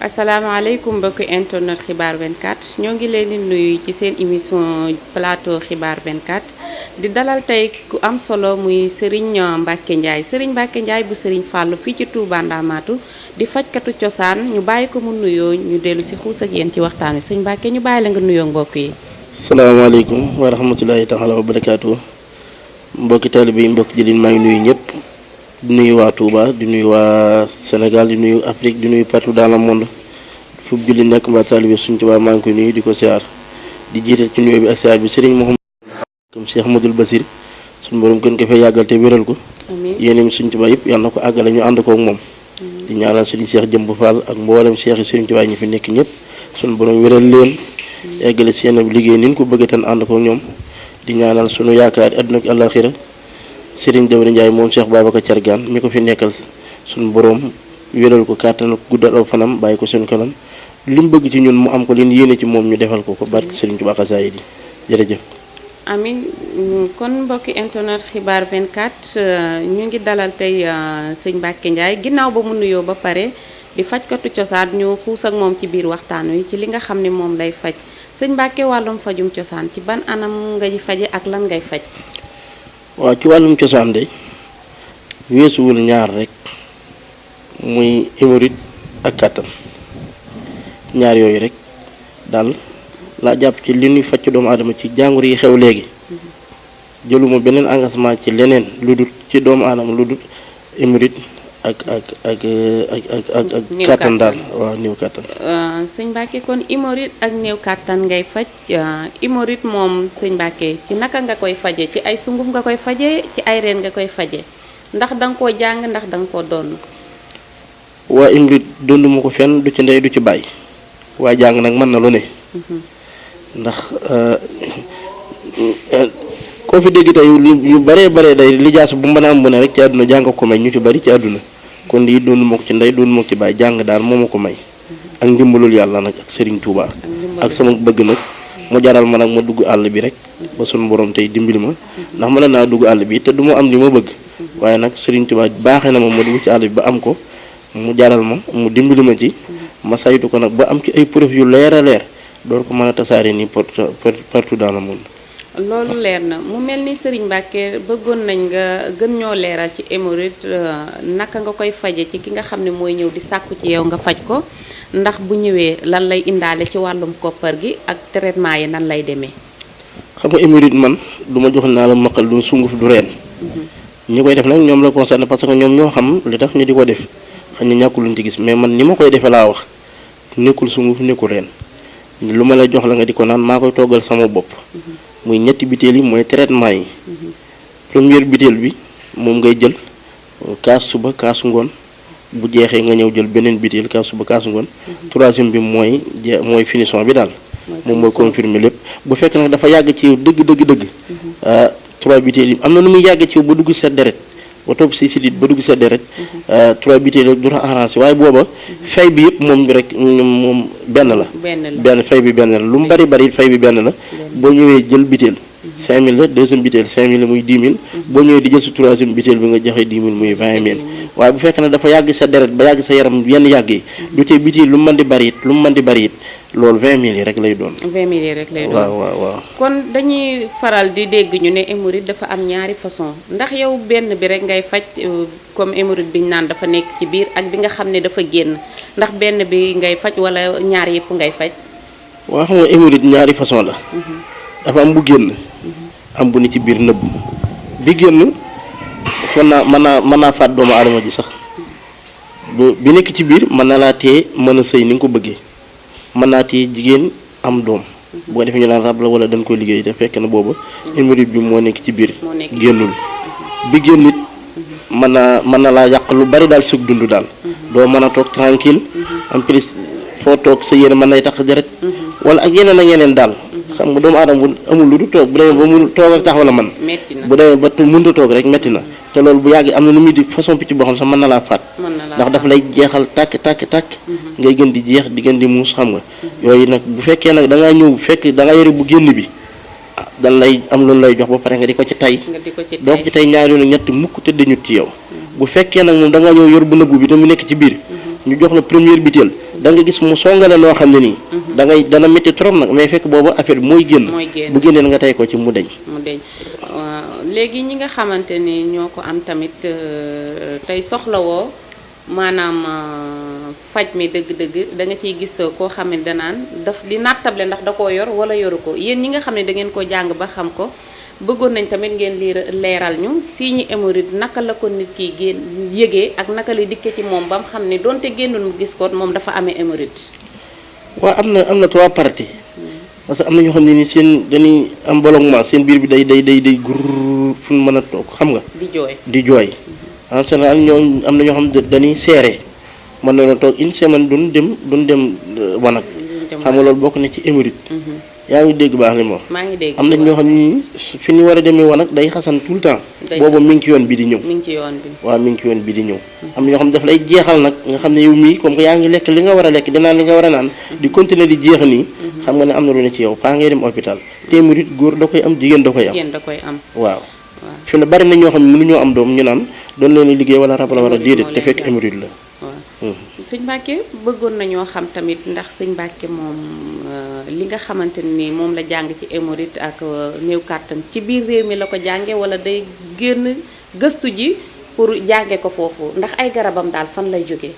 asalaamaaleykum mbokki internet xibaar 24 ñoo ngi leen di nuyu ci seen émission plateau xibaar 24 di dalal tey ku am solo muy Serigne Mbacke Ndiaye Serigne Mbacke Ndiaye bu Serigne Fallou fii ci Touba Ndamatou di fajkatu cosaan ñu bàyyi ko mu nuyoo ñu dellu si xuus ak yéen ci waxtaan wi sëñ Mbacke ñu bàyyi la nga nuyoo mbokk yi. salaamaaleykum wa rahmatulahi taala wa barakaatu mbokki taalibe yi mbokki jëlin maa ngi nuyu ñëpp di nuyu waa Touba di nuyu waa Sénégal di nuyu Afrique di nuyu partout dans le monde fu julli nekk mbaa taalibe suñu Touba maa ngi koy nuyu di ko siyaar di jiital ci nuyoo bi ak siyaar bi Serigne Mouhamed comme Cheikh Ahmadoul Basir suñu borom gën ko fee yàggal te wéral ko yéen suñu Touba yëpp yal na ko àggale ñu ànd ko ak moom di ñaanal Serigne Cheikh Jëmb Fall ak mboolem Cheikh yi Serigne Touba ñi fi nekk ñëpp suñu borom wéral leen eggale seen liggéey ni ñu ko bëgg tan ànd ko ñoom di ñaanal sunu yaakaar àdduna ak àllaaxira Serigne Dawri Ndiaye moom Cheikh Babacar Thiargane mi ko fi nekkal sunu borom wéral ko kàttan guddal aw fanam bàyyi ko seen kanam li mu bëgg ci ñun mu am ko leen yéene ci moom ñu defal ko barke Serigne Touba xasaayid yi jërëjëf. amin kon mbokki internet xibaar 24 ñu ngi dalal tey sëñ Mbacke Ndiaye ginnaaw ba mu nuyoo ba pare di fajkatu cosaan ñu xuus ak moom ci biir waxtaan wi ci li nga xam ne moom lay faj sëñ Mbacke wàllum fajum cosaan ci ban anam ngay faje ak lan ngay faj. waaw ci wàllum cosaan de weesuwul ñaar rek muy hémorroïde ak kàttan ñaar yooyu rek daal laa jàpp ci li ñuy faj doomu aadama ci jàngoro yi xew léegi jëluma beneen engagement ci leneen lu dul ci doomu aadama lu dul hémorroïde ak kàttan daal waaw néew kàttan. sëñ Mbacke kon hémorroïde ak néew kàttan ngay faj hémorroïde moom sëñ Mbacke ci naka nga koy faje ci ay sunguf nga koy faje ci ay reen nga koy faje ndax danga koo jàng ndax danga koo donn. waa hémorroïde donduma ko fenn du ci ndey du ci bàyyi waa jàng nag mën na lu ne ndax koo fi dégg tey yu baree baree day lijaas bu mën a am bu ne rek ci àdduna jàng ko may ñu ci bari ci àdduna kon lii doonu ma ko ci ndey doonu ma ko ci bàyyi jàng daal moo ma ko may ak ndimbalul yàlla nag ak Serigne Touba ak sama bëgg nag mu jaral ma nag ma dugg àll bi rek ba sunu borom tey dimbali ma ndax mën naa dugg àll bi te du ma am li ma bëgg waaye nag Serigne Touba baaxee na ma dugg ci àll bi ba am ko mu jaral ma mu dimbali ma ci ma saytu ko nag ba am ci ay preuve yu leer a leer door ko mën a tasaare nii partout dans le monde. loolu leer na mu mel ni Serigne Mbacke bëggoon nañ nga gën ñoo leeral ci hémorroïde naka nga koy faje ci ki nga xam ne mooy ñëw di sàkku ci yow nga faj ko ndax bu ñëwee lan lay indaale ci wàllum koppar gi ak traitement yi nan lay demee. xam nga hémorroïde man du ma jox naa la maqal du sunguf du reen ñi koy def nag ñoom la concerné parce que ñoom ñoo xam li tax ñu di ko def xam ne ñàkkul luñ ci gis mais man ni ma koy defee laa wax nekkul sunguf nekkul reen lu ma la jox la nga di ko naan maa koy toggal sama bopp muy ñetti butéel yi mooy traitement yi première butéel bi moom ngay jël kaas suba kaasu ngoon bu jeexee nga ñëw jël beneen butéel kaas suba kaasu ngoon troisième bi mooy finition bi daal moom mooy confirmer lépp bu fekk nag dafa yàgg ci yow dëgg trois butéel yi am na nu muy yàgg ci yow ba dugg sa deret ba topp si sidit ba dugg sa deret trois butéel du la arrangé waaye booba fay bi yëpp moom rek moom benn la fay bi benn la lu mu bari fay bi benn la boo ñëwee jël butéel 5000 la deuxième butéel 5000 la muy 10 000 boo ñëwee di jël sa troisième butéel bi nga joxe 10 000 muy 20 000 waaye bu fekkee ne dafa yàgg sa deret ba yàgg sa yaram yenn yàgg yi du tee butéel lu mu mën di bari it loolu 20 000 yi rek lay doon. 20 000 yi rek lay doon waaw. kon dañuy faral di dégg ñu ne hémorroïde dafa am ñaari façon ndax yow benn bi rek ngay faj comme hémorroïde bi ñu naan dafa nekk ci biir ak bi nga xam ne dafa génn ndax benn bi ngay faj wala ñaar yëpp ngay faj. waaw xam nga hémorroïde ñaari façon la. dafa am bu génn. am bu ni ci biir nëbb bi génn mën naa faat doomu aadama ji sax bi nekk ci biir mën na laa tee mën a sëy ni nga ko bëggee mën naa tee jigéen am doom boo defee ñu naan rab la wala dañ koy liggéey te fekk na booba hémorroïde bi moo nekk ci biir génnul bi génn it mën na laa yàq lu bari daal sug dund daal doo mën a toog tranquille en plus foo toog sa yére mën nay tax deret wala ak yeneen daal xam nga doomu aadama bu amul lu du toog bu demee ba mu toog ak taxaw la man bu demee ba mënut a toog rek metti na te loolu bu yàggee am na nu muy di façon picc boo xam sax mën na laa faat ndax dafa lay jeexal tàkk ngay gën di jeex di gën di muus xam nga yooyu nag bu fekkee nag da ngaa ñëw fekk da nga yore bu génn bi dan lay am loolu lay jox ba pare nga di ko ci tay doo ko ci tay ñaari yoon ñetti mukk te dañu ci yow bu fekkee nag moom da nga ñëw yor bu nëbbu bi te mu nekk ci biir ñu jox la première butéel da nga gis mu songale loo xam ne nii. dana métti trop nag mais fekk boobu affaire bi mooy génn. bu génneel nga tey ko ci mu deñ. léegi ñi nga xamante ni ñoo ko am tamit tey soxlawoo maanaam faj mi dëgg-dëgg da nga ciy gis koo xam ne danaan daf di nattable ndax da koo yor wala yoru ko yéen ñi nga xam ne da ngeen ko jàng ba xam ko bëggoon nañ tamit ngeen leeral ñu signe hémorroïde naka la ko nit ki génn yëgee ak naka lay dikkee ci moom ba mu xam ne donte génnul mu gis ko moom dafa amee hémorroïde. waaw am na 3 parties. parce que am na ñoo xam ne ni seen dañuy am ballonnement seen biir bi day gur fu ñu mën a toog xam nga. di jooy. en général ñoo am na ñoo xam ne dañuy seere mën na toog une semaine duñ dem wanag. xam nga loolu bokk na ci hémorroïde. yaa ngi dégg baax li ma wax. maa ngi dégg am na ñoo xam ni fi ñu war a demee wanag day xasan tout le temps. boobu mi ngi ci yoon bi di ñëw. mi ngi ci yoon bi. waaw mi ngi ci yoon bi di ñëw. am na ñoo xam ne daf lay jeexal nag nga xam ne yow mii comme que yaa ngi lekk li nga war a lekk di naan li nga war a naan. di continuer di jeex nii. xam nga ne am na lu ne ci yow paa ngay dem hôpital. te hémorroïde góor da koy am jigéen da koy am. waaw. fi ne bari na ñoo xam ne mënuñoo am doom ñu naan doon leen liggéey wala rab la war a déedéet te fekk hémorroïde la. sëñ Mbacke bëggoon nañoo xam tamit ndax sëñ Mbacke moom li nga xamante ni moom la jàng ci hémorroïde ak néew kàttan ci biir réew mi la ko jànge wala day génn gëstu ji pour jànge ko foofu ndax ay garabam daal fan lay jógee.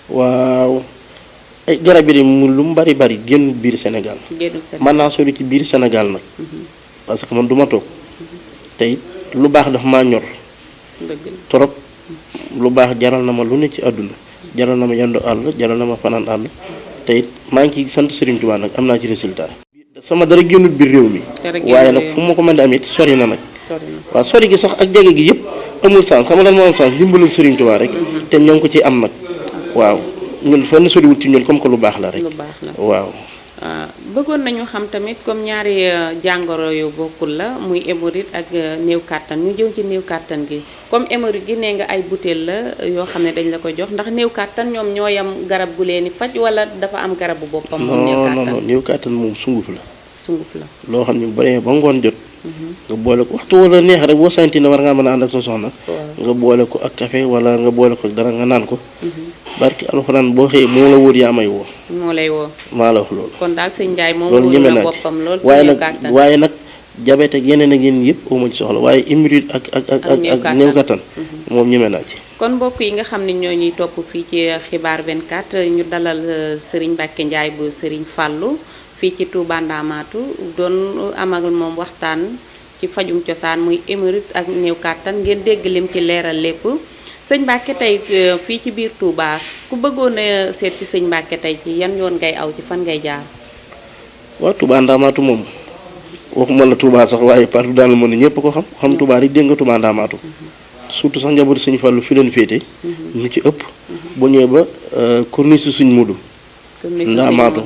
waaw ay garab yi mu lu mu bari génn biir Sénégal. mën naa sori ci biir Sénégal nag. parce que man du ma toog. tey lu baax dafa maa ñor. trop. lu baax jaral na ma lu ne ci àdduna jaral na ma yendu àll jaral na ma fanaan àll te it maa ngi ciy sant Serigne Touba nag am naa ci résultat. sama dara génnul biir réew mi. waaye nag fu ma ko mën di am it sori na nag. waaw sori gi sax ak jege gi yëpp amul sens sama lan moo am sens dimbalul Serigne Touba rek. te ñoo ngi ko ci am nag. waaw ñun fenn soriwul ci ñun comme que lu baax la rek. waaw. bëggoon nañu xam tamit comme ñaari jàngoro yu bokkul la muy hémorroïde ak néew kàttan ñu jëm ci néew kàttan gi comme hémorroïde gi nee nga ay butéel la yoo xam ne dañ la ko jox ndax néew kàttan ñoom ñoo yam garab gu leen di faj wala dafa am garabu boppam. non néew kàttan moom sunguf la. sunguf la loo xam ne bu baree ba ngoon jot. nga boole ko waxtu wala neex rek boo santi na war ngaa mën a ànd ak sa soxna. nga boole ko ak café wala nga boole ko ak dara nga naan ko. barki alxuraan boo xëyee moo la wóor yaa may woo. moo lay woo. maa la wax loolu. kon daal sëñ Ndiaye moom wóor na boppam lool ci néew kàttan waaye nag diabète ak yeneen ak yeneen yëpp amu ci soxla waaye hémorroïde ak néew kàttan moom ñeme naa ci. kon mbokk yi nga xam ne ñoo ñuy topp fii ci xibaar 24 ñu dalal Serigne Mbacke Ndiaye bu Serigne Fallou fii ci Touba Ndamatou doon amal moom waxtaan ci fajum cosaan muy hémorroïde ak néew kàttan ngeen dégg lim ci leeral lépp sëñ Mbacke tey fii ci biir Touba ku bëggoon a seet ci sëñ Mbacke tey ci yan yoon ngay aw ci fan ngay jaar. waaw Touba Ndamatou moom waxuma la Touba sax waaye partout dans le monde ñëpp ko xam Touba rek dégg nga Touba Ndamatou surtout sax njabootu sëñ Fallou fi leen féete. ñu ci ëpp. bu ñëwee ba corniche suñ mudu. Ndamaatu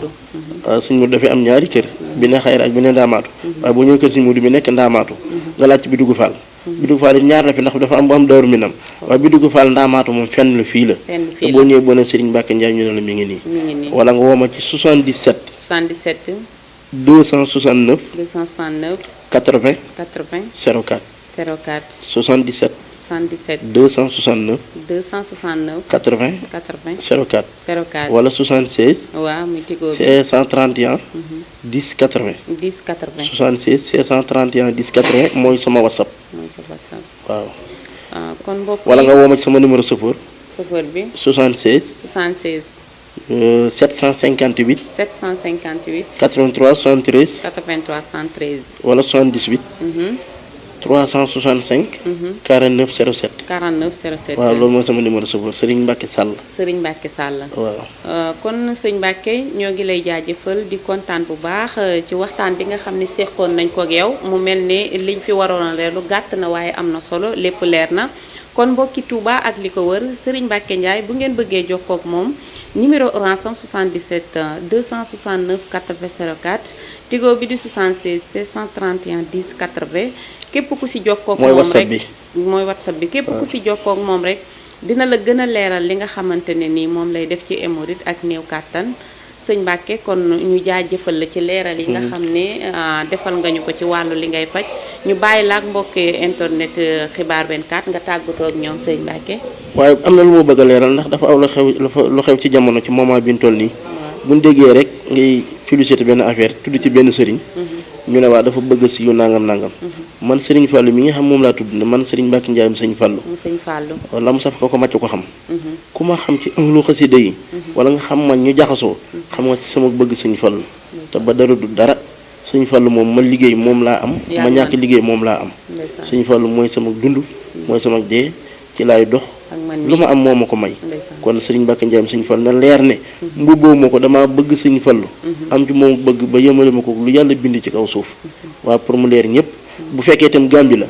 suñ mudu dafay am ñaari kër. bi ne xayra ak bi ne Ndamaatu. waaye boo ñëwee kër suñ mudu bi nekk Ndamaatu. nga laaj ci Bidugu Fall. Bidugu Fall it ñaar la fi ndax dafa am bu am Daaru Minam. waaye Bidugu Fall Ndamaatu moom fenn la fii la. te boo ñëwee boo ne Serigne Mbacke Ndiaye ñu ne la mi ngi nii. wala nga woo ma ci 77. 77. 269. 269. 80. 80. 04. 04. 77. 77. 269. 269. 80. 80. 04. 04. wala 76. waaw muy Tigo bi 631. 10 80. 10 80. 76 631 10 80 mooy sama WhatsApp. mooy sa WhatsApp. waaw. kon mbokk wala nga woo ma ci sama numéro chauffeur. chauffeur bi. 76. 76. 758. 758. 83 73. 83 113. wala 78. 365. 49 07. 49 07. waaw loolu mooy sama numéro chauffeur Serigne Mbacke Sall. Serigne Mbacke Sall. waaw. kon sëñ Mbacke ñoo ngi lay jaajëfal di kontaan bu baax ci waxtaan bi nga xam ne seqoon nañ ko ak yow mu mel ne liñ fi waroon a leerlu gàtt na waaye am na solo lépp leer na kon mbokki Touba ak li ko wër Serigne Mbacke Ndiaye bu ngeen bëggee jokkoo ak moom. numéro orange am 77 269 80 04 Tigo bi di 76 631 10 80 képp ku si jokkoo ak moom rek mooy WhatsApp bi képp ku si jokkoo ak moom rek dina la gën a leeral li nga xamante ne nii moom lay def ci hémorroïde ak néew kàttan sëñ Mbacke kon ñu jaajëfal la ci leeral yi nga xam ne defal nga ñu ko ci wàllu li ngay faj ñu bàyyi la ak mbokki internet xibaar 24 nga tàggatoo ak ñoom sëñ Mbacke. waaye am na lu ma bëgg a leeral ndax dafa aw lu xew ci jamono ci moment bi ñu toll nii buñ déggee rek ngay félicité benn affaire tudd ci benn sëriñ ñu ne waa dafa bëgg si yu nangam man sëriñ Fallou mi nga xam moom laa tudd ne man sëriñ Mbacke Ndiaye mu sëñ Fallou wala mu saf ko màcc ko xam ku ma xam ci lu xasida yi wala nga xam man ñu jaxasoo xam nga si sama bëgg sëñ Fallou te ba dara du dara sëñ Fallou moom ma liggéey moom laa am ma ñàkk liggéey moom laa am sëñ Fallou mooy sama dund mooy sama dee ci laay dox lu ma am moo ma ko may kon sëriñ Mbacke Ndiaye sëñ Fallou na leer ne mbubboo ma ko damaa bëgg sëñ Fallou am ci moom bëgg ba yemale ma ko lu yàlla bind ci kaw suuf waaw pour mu leer ñëpp bu fekkee itam Gambie la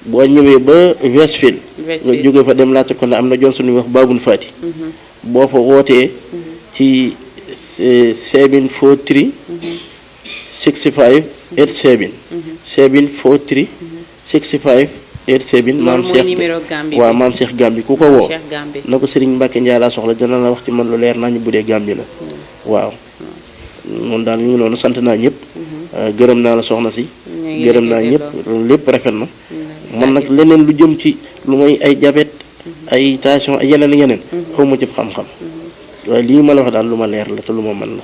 boo ñëwee ba Westfield nga jógee fa dem laajte ko ne am na joon suñuy wax Babun Fati boo fa wootee ci 743 65 87 743 65 87 maam Cheikh waaw maam Cheikh Gambie ku ko woo na ko Serigne Mbacke Ndiaye laa soxla dina la wax ci man lu leer naa ñu bu dee Gambie la waaw noonu daal ñu ngi noonu sant naa ñëpp gërëm naa la soxna si gërëm naa ñëpp lépp rafet na man nag leneen lu jëm ci lu may ay diabète ay tension ay yeneen xawma ci xam-xam waaye lii ma la wax daal lu ma leer la te lu ma mën la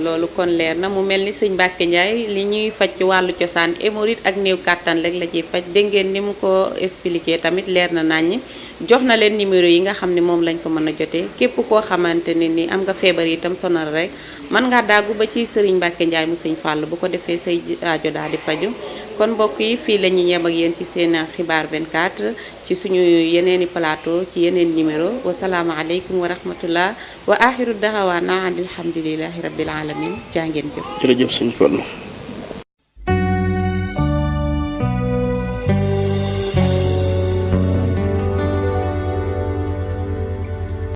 loolu kon leer na mu mel ni sëñ Mbacke Ndiaye li ñuy faj ci wàllu cosaan hémorroïde ak néew kàttan rek la ciy faj dégg ngeen ni mu ko expliqué tamit leer na naññ jox na leen numéro yi nga xam ne moom lañ ko mën a jotee képp koo xamante ne ni am nga feebar yi itam sonal rek mën ngaa dàggu ba ci sëriñ Mbacke Ndiaye mu sëñ Fallou bu ko defee say aajo daal di faju kon mbokk yi fii la ñuy yem ak yéen ci seen xibaar 24 ci suñu yeneeni plateau ci yeneen numéro wasalaamaaleykum wa rahmatullah wa axiru daxawaana alhamdulilahi rabbil alamin jaa ngeen jëf jërëjëf sëñ Fallou